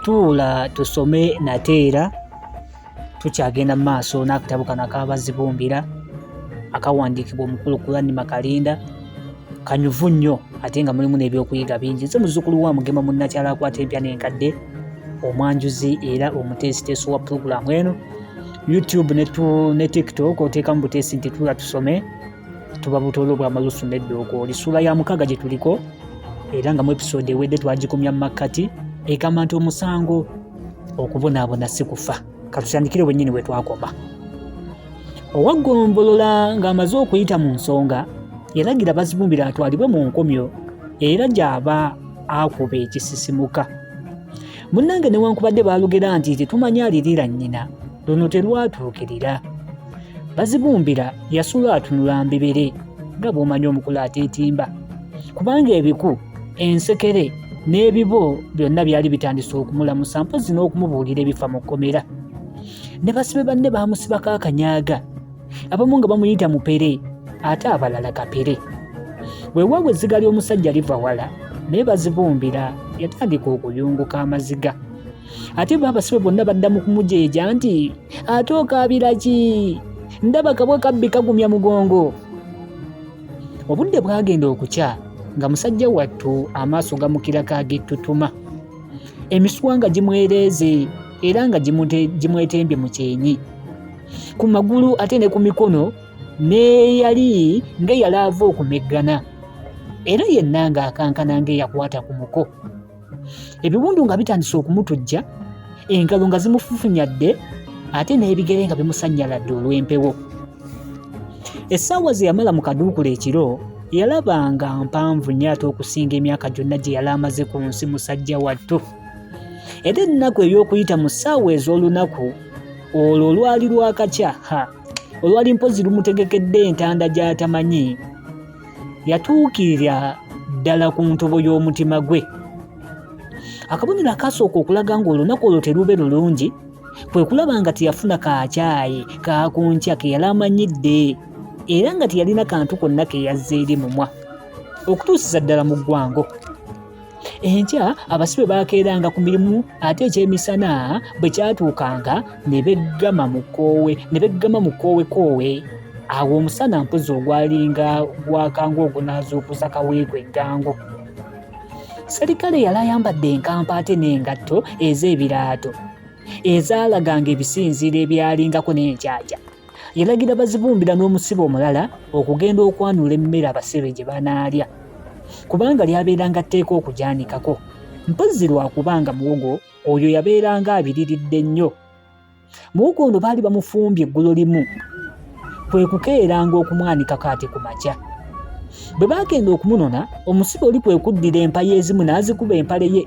Tuula tusome nate era tukyagenda mu maaso n'akatabo kano akabazibumbira akawandiikibwa omukulu Kulani Makalinda kanyuvu nnyo ate nga mulimu n'ebyokuyiga bingi. Nze muzzukulu wa Mugema munnakyalo akwata empya n'enkadde, omwanjuzi era omuteesiteesi wa pulogulaamu eno. YouTube ne TikTok oteekamu buteesi nti tuula tusome, tuba butoolo bw'amalusu n'eddooko. Ssuula ya 6 gye tuliko era nga mu episode ewedde twagikomya mu makkati, egamba nti omusango okubonaabona si kufa. Katutandikire wennyini we twakoma. Owaggombolola ng'amaze okuyita mu nsonga yalagira Bazibumbira atwalibwe mu nkomyo era gy'aba akuba ekisisimuka. Munnange newankubadde baalugera nti tetumanyi alirira nnyina, luno terwatuukirira. Bazibumbira yasula atunula mbebere nga bw'omanyi omukulu ateetimba, kubanga ebiku, ensekere n'ebibo byonna byali bitandise okumulamusa mpozzi n'okumubuulira ebifa mu kkomera. Ne basibe banne baamusibako akanyaaga, abamu nga bamuyita mupere ate abalala kapere. Weewaawo ezziga ly'omusajja liva wala, naye Bazibumbira yatandika okuyunguka amaziga. Ate bo abasibe bonna badda mu kumujeeja nti ate okaabira ki? Ndaba kabwa kabbi kagumya mugongo. Obudde bwagenda okukya nga musajja wattu amaaso gamukirako agettutuma, emisuwa nga gimwereeze era nga gimwetembye mu kyenyi, ku magulu ate ne ku mikono, n'eyali ng'eyali ava okumeggana, era yenna ng'akankana ng'eyakwata ku muko. Ebiwundu nga bitandise okumutujja, engalo nga zimufufunyadde ate n'ebigere nga bimusannyaladde olw'empewo. Essaawa ze yamala mu kaduukulu ekiro yalaba nga mpanvu nnyo ate okusinga emyaka gyonna gye yali amaze ku nsi musajja wattu. Era ennaku ey'okuyita mu ssaawa ez'olunaku olwo olwali lwakakya, ha, olwali mpozzi lumutegekedde entanda gy'atamanyi, yatuukirira ddala ku ntobo y'omutima gwe. Akabonero akaasooka okulaga ng'olunaku olwo terube lulungi kwe kulaba nga teyafuna kaakyayi ka ku nkya ke yali amanyidde era nga teyalina kantu konna ke yazza eri mumwa okutuusiza ddala mu ggwango. Enkya abasibe baakeeranga ku mirimu ate ekyemisana bwe kyatuukanga ne beggama mu kkoowe ne beggama mu kkoowe koowe. Awo omusana mpozi ogwalinga gwaka ng'ogunaazuukusa kaweekwe eggango. Serikale yali ayambadde enkampa ate n'engatto ez'ebiraato ezaalaganga ebisinziiro ebyalingako n'enkyakya. Yalagira Bazibumbira n'omusibe omulala okugenda okwanula emmere abasibe gye banaalya kubanga lyabeeranga tteeka okugyanikako, mpozzi lwakubanga muwogo oyo yabeeranga abiriridde nnyo. Muwogo ono baali bamufumbye eggulo limu kwe kukeeranga okumwanikako ate ku makya. Bwe baagenda okumunona, omusibe oli kwe kuddira empaya ezimu n'azikuba empale ye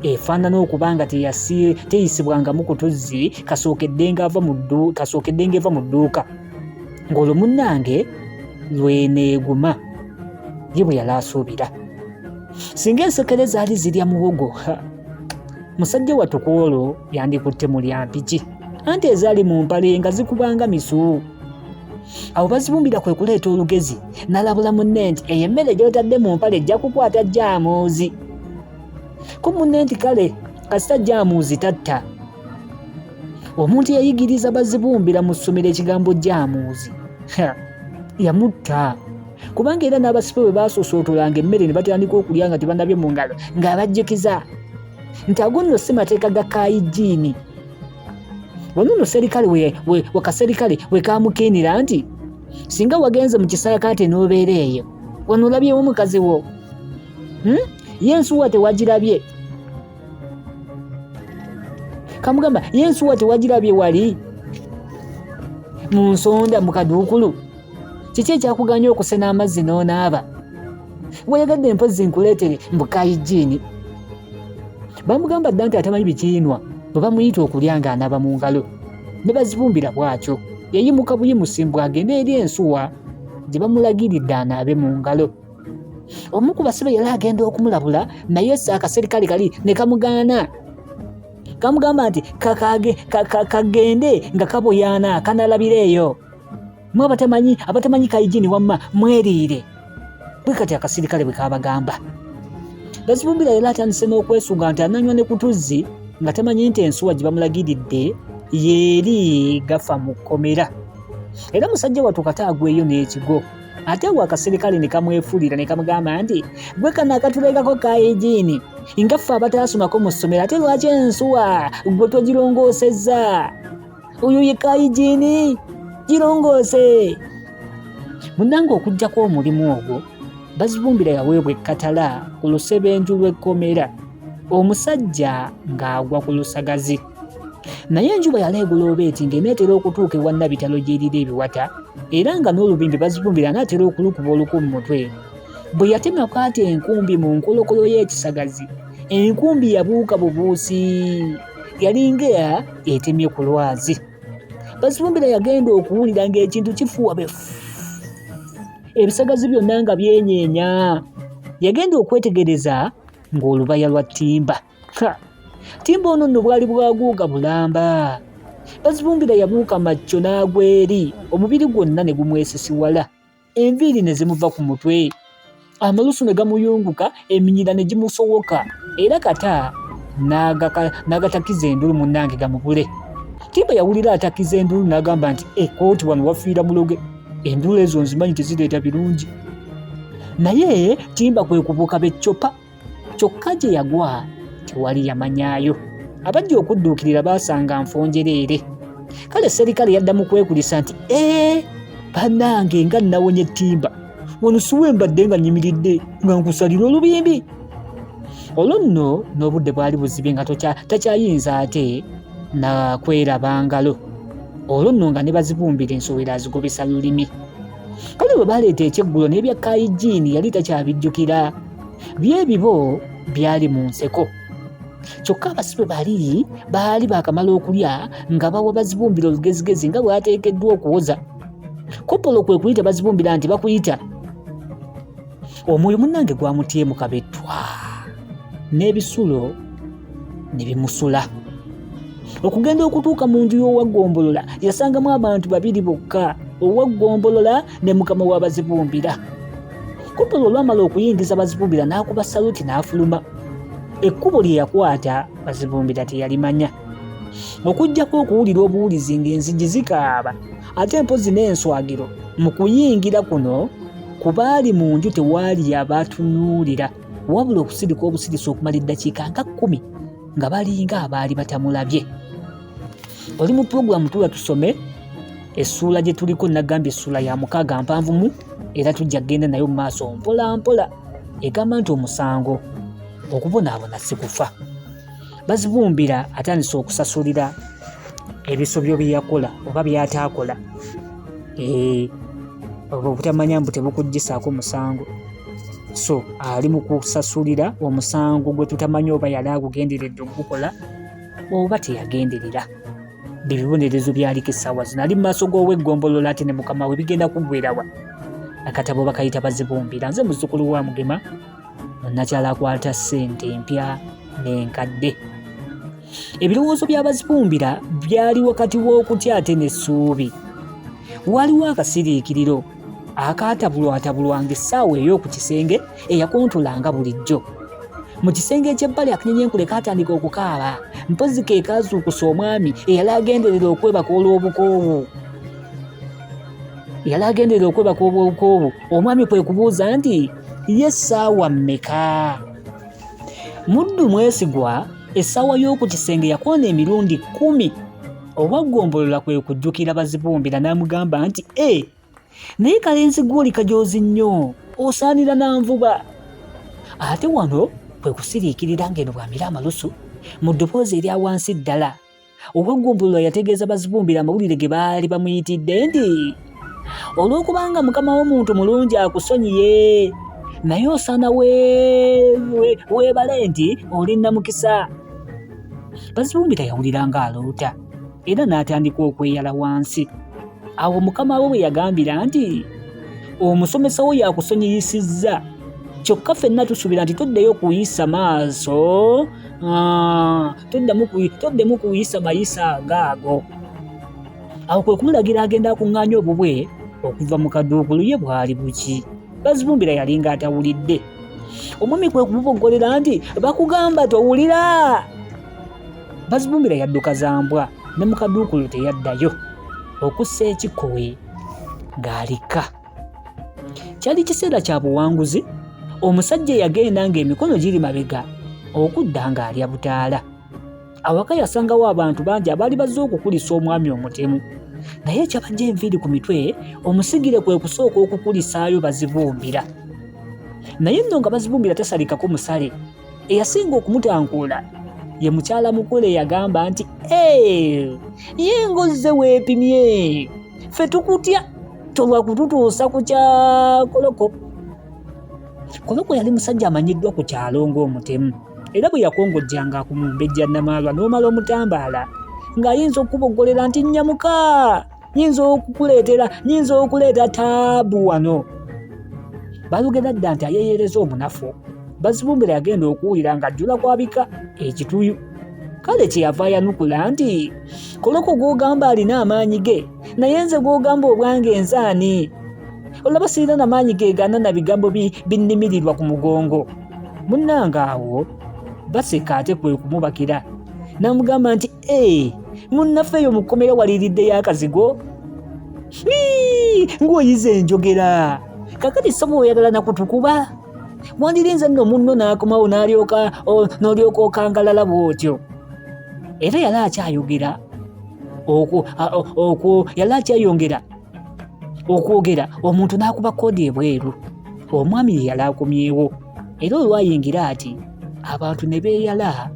efaanana okuba nga teyisibwangamu ku tuzzi kasookedde ng'eva mu dduuka ng'olwo munnange lweneeguma ye bwe yali asuubira. Singa ensekere zaali zirya muwogo, musajja wattu ku olwo yandikutte mu lya mpigi anti ezaali mu mpale nga zikubanga misu. Awo Bazibumbira kwe kuleeta olugezi n'alabula munne nti eyo emmere gy'otadde mu mpale ejja kukwata jaamuuzi. Ko munne nti kale kasita jaamuuzi tatta. Omuntu eyayigiriza Bazibumbira mu ssomero ekigambo jaamuuzi yamutta kubanga era n'abasibe bwe baasoosootolanga emmere ne batandika okulya nga tebanabye mu ngalo ng'abajjukiza nti ago nno si mateeka ga kayijiini. Wano nno serikale wakaserikale we kamukiinira nti singa wagenze mu kisaakaate n'obeera eyo wano olabyewo mukazi wo, Ye ensuwa tewagirabye? Kamugamba ye ensuwa tewagirabye wali mu nsonda mu kaduukulu? Kiki ekyakuganya okusena amazzi n'onaaba? Wayagadde mpozzi nkuleetere mbu kayijiini. Bamugamba dda nti atamanyi bikiinwa bwe bamuyita okulya ng'anaaba mu ngalo. Ne Bazibumbira bw'atyo yayimuka buyimusi mbu agende eri ensuwa gye bamulagiridde anaabe mu ngalo. Omu ku basibe yali agenda okumulabula naye akaserikale kali ne kamugaana. Kamugamba nti kagende nga kaboyaana kanalabira eyo. Mwe abatamanyi kayijini wamma mweriire. Bwe kati akasirikale bwe kabagamba. Bazibumbira yali atandise n'okwesunga nti ananywa ne ku tuzzi nga tamanyi nti ensuwa gye bamulagiridde yeeri gafa mu kkomera. Era musajja wattu kata agweyo n'ekigo. Ate awo akaserikale ne kamwefuulira ne kamugamba nti gwe kano akatuleegako kayigiini nga ffe abataasomako mu ssomero ate lwaki ensuwa gwe togirongoosezza? Oyo ye kayigiini girongoose. Munnange okuggyako omulimu ogwo Bazibumbira yaweebwa ekkatala ku lusebenju lw'ekkomera omusajja ng'agwa ku lusagazi. Naye enjuba yali egolooba eti ng'eneetera okutuuka ewa Nabitalo gy'erira ebiwata era nga n'olubimbi Bazibumbira anaatera okulukuba oluku mu mutwe. Bwe yatemako ati enkumbi mu nkolokolo y'ekisagazi, enkumbi yabuuka bubuusi yalinga etemye ku lwazi. Bazibumbira yagenda okuwulira ng'ekintu kifuuwa be ebisagazi byonna nga byenyeenya. Yagenda okwetegereza ng'olubaya lwa ttimba. Ttimba ono nno bwali bwaguuga bulamba. Bazibumbira yabuuka macco n'agwa eri, omubiri gwonna ne gumwesisiwala, enviiri ne zimuva ku mutwe, amalusu ne gamuyunguka, eminyira ne gimusowoka era kata n'agatakiza endulu munnange gamubule. Ttimba yawulira atakiza endulu n'agamba nti ekkooti wano wafiira muloge, endulu ezo nzimanyi tezireeta birungi. Naye Ttimba kwe kubuuka beccopa kyokka gye yagwa tewali yamanyaayo. Abajja okudduukirira baasanga nfonjereere. Kale sserikale yadda mu kwekulisa nti ee bannange nga nnawonye ettimba wano siwe mbadde nga nnyimiridde nga nkusalira olubimbi. Olwo nno n'obudde bwali buzibye nga takyayinza ate na kweraba ngalo. Olwo nno nga ne bazibumbira ensowera azigobesa lulimi. Kale bwe baleeta ekyeggulo n'ebya kayijiini yali takyabijjukira. Byebibo byali mu nseko. Kyokka abasibe bali baali baakamala okulya nga bawa bazibumbira olugezigezi nga bw'ateekeddwa okuwoza. Kopolo kwe kuyita bazibumbira nti bakuyita. Omwoyo munnange gwamutye mu kabettwa n'ebisulo ne bimusula. Okugenda okutuuka mu nju y'owaggombolola yasangamu abantu babiri bokka, owaggombolola ne mukama wa Bazibumbira. Kopolo olwamala okuyingiza Bazibumbira n'akuba saluti n'afuluma. Ekkubo lye yakwata Bazibumbira teyalimanya. Okuggyako okuwulira obuwulizi ng'enzigi zikaaba ate mpozzi n'enswagiro mu kuyingira kuno ku baali mu nju tewaali abatunuulira wabula okusirika obusirisi okumala eddakiika nga kkumi nga balinga abaali batamulabye. Oli mu pulogulaamu Tuula Tusome, essuula gye tuliko nagambye essuula ya mukaaga mpanvumu era tujja kugenda nayo mu maaso mpola mpola. Egamba nti omusango okubonaabona si kufa. Bazibumbira atandise okusasulira ebisobyo bye yakola oba by'ataakola. Obutamanya mbu tebukuggisaako musango. So ali mu kusasulira omusango gwe tutamanyi oba yali agugenderedde okugukola oba teyagenderera. Ebibonerezo byaliko essaawa zino ali mu maaso g'oweggombolola ate ne mukama we bigenda kuggwerawa. Akatabo bakayita Bazibumbira. Nze muzzukulu wa Mugema, munnakyalo akwata ssente empya n'enkadde. Ebirowoozo by'Abazibumbira byali wakati w'okutya ate n'essuubi. Waaliwo akasiriikiriro akaatabulwatabulwanga essaawa ey'oku kisenge eyakontolanga bulijjo. Mu kisenge eky'ebbali akanyenyenkule kaatandika okukaaba, mpozzi ke kaazuukusa omwami eyali agenderera okwebaka olw'obukoowu. Eyali agenderera okwebaka olw'obukoowu, omwami kwe kubuuza nti, ye ssaawa mmeka? Muddu mwesigwa, essaawa y'oku kisenge yakoona emirundi kkumi. Owaggombolola kwe kujjukira Bazibumbira n'amugamba nti, E! Naye kalenzi gwe oli kajoozi nnyo, osaanira na nvuba. Ate wano kwe kusiriikirira ng'eno bw'amira amalusu mu ddoboozi erya wansi ddala. Owaggombolola yategeeza Bazibumbira amawulire ge baali bamuyitidde nti, Olw'okubanga mukama w'omuntu mulungi akusonyiye, naye osaana weebale nti oli nnamukisa. Bazibumbira yawulira ng'aloota era n'atandika okweyala wansi. Awo mukama we bwe yagambira nti, Omusomesa wo yakusonyiyisizza, kyokka ffenna tusuubira nti toddeyo kuyisa maaso, toddemu kuyisa mayisa ng'ago. Awo kwe kumulagira agenda akuŋŋaanye obubwe okuva mu kaduukulu ye bwali buki. Bazibumbira yalinga atawulidde. Omwami kwe kumuboggolera nti bakugamba towulira. Bazibumbira yadduka za mbwa ne mu kaduukulu teyaddayo okussa ekikkowe ng'alikka. Kyali kiseera kya buwanguzi, omusajja eyagenda ng'emikono giri mabega okudda ng'alya butaala. Awaka yasangawo abantu bangi abaali bazze okukulisa omwami omutemu. Naye ekyabajja enviiri ku mitwe, omusigire kwe kusooka okukulisaayo Bazibumbira. Naye nno nga Bazibumbira tasalikako musale, eyasinga okumutankuula ye mukyala mukulu eyagamba nti ee ye ng'ozze weepimye ffe tukutya tolwa kututuusa ku kya Koloko. Koloko yali musajja amanyiddwa ku kyalo ng'omutemu era bwe yakongojjanga ku mumbejja Namaalwa n'omala omutambaala ng'ayinza okukuboggolera nti nnyamuka nyinza okukuleetera nyinza okuleeta taabu wano. Balugera dda nti ayeeyereza omunafu. Bazibumbira yagenda okuwulira ng'ajjula kwabika ekituyu. Kale kye yava ayanukula nti Koloko gw'ogamba alina amaanyi ge naye nze gw'ogamba obwange nze ani? Olaba sirina na maanyi geegaana na bigambo binnimirirwa ku mugongo. Munnange awo baseka ate kwe kumubakira n'amugamba nti ee munnaffe eyo mu kkomera waliiriddeyo akazigo ng'oyiza enjogera kakati ssebo oyagala nakutukuba wandirinze nno munno n'akomawo n'alyoka n'olyoka okangalala bw'otyo era yali akyayogera okwo yali akyayongera okwogera omuntu n'akuba kkoodi ebweru omwami ye yali akomyewo era olwayingira ati abantu ne beeyala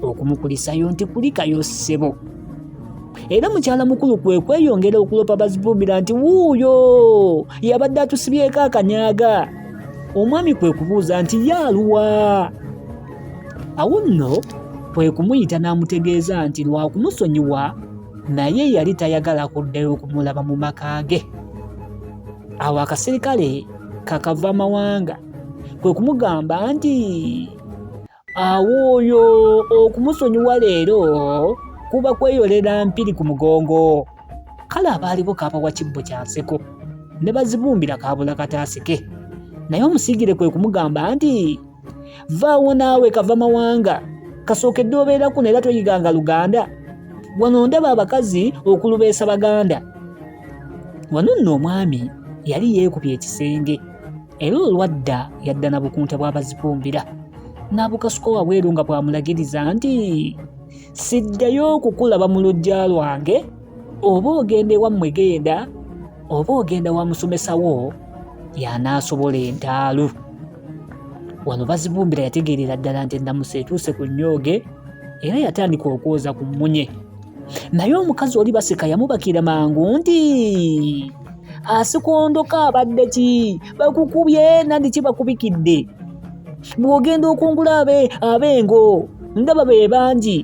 okumukulisayo nti kulikayo ssebo era mukyala mukulu kwe kweyongera okulopa Bazibumbira nti wuuyo yabadde atusibyeko akanyaga omwami kwe kubuuza nti ye aluwa awo nno kwe kumuyita n'amutegeeza nti lwakumusonyiwa naye yali tayagala kuddayo okumulaba mu maka ge awo akaserikale kakava mawanga kwe kumugamba nti awo oyo okumusonyiwa leero kuba kweyolera mpiri ku mugongo kale abaaliwo kaabawa kibbo kya nseko ne bazibumbira kaabula kataasike naye omusiigire kwe kumugamba nti vaawo naawe kava mawanga kasookedde obeera kuno era toyiganga luganda wano ndaba abakazi okulubeesa baganda wano nno omwami yali yeekubye ekisenge era olwadda yadda na bukunta bw'abazibumbira n'abukasuka wabweru nga bw'amulagiriza nti siddayo okukulaba mu luggya lwange oba ogenda ewammwe genda oba ogenda wa musomesa wo y'anaasobola entaalu wano bazibumbira yategeerera ddala nti ennamusa etuuse ku nnyooge era yatandika okwoza ku mmunye naye omukazi oli baseka yamubakira mangu nti asikondoka abadde ki bakukubye nandi ki bakubikidde bw'ogenda okungula abe ab'engo ndaba be bangi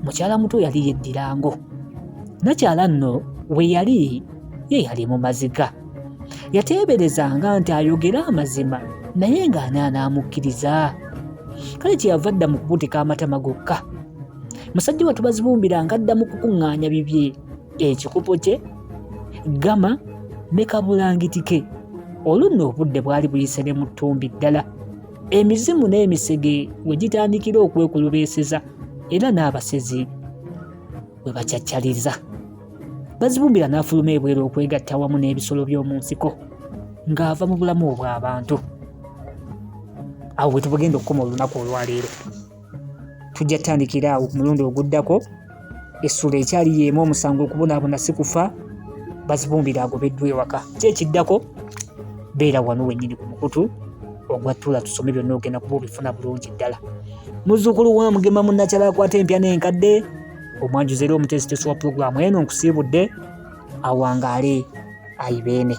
mukyala muto yali yeddira ngo nakyala nno we yali ye yali mu maziga yateeberezanga nti ayogere amazima naye ng'ani anaamukkiriza kale kyeyava adda mu kubutika amatama gokka musajja wattu bazibumbira ng'adda mu kukuŋŋaanya bibye ekikopo kye gama ne kabulangiti ke olwo nno obudde bwali buyise ne mu ttumbi ddala emizimu n'emisege we gitandikira okwekulubeeseza era n'abasezi we bacaccaliza bazibumbira n'afuluma ebweru okwegatta wamu n'ebisolo by'omu nsiko ng'ava mu bulamu obw'abantu awo we tubugenda okukoma olunaku olwaleero tujja tutandikira awo ku mulundi oguddako essula ekyali yeemu omusango okubonaabona si kufa bazibumbira agobeddwa ewaka ki ekiddako beera wano wennyini ku mukutu ogwa ttula tusome byonna ogenda kuba obifuna bulungi ddala muzzukulu wa mugema munnakyala akwata empya n'enkadde omwanjuzi era omuteesiteesi wa pulogulaamu eno nkusiibudde awangaale ayibeene.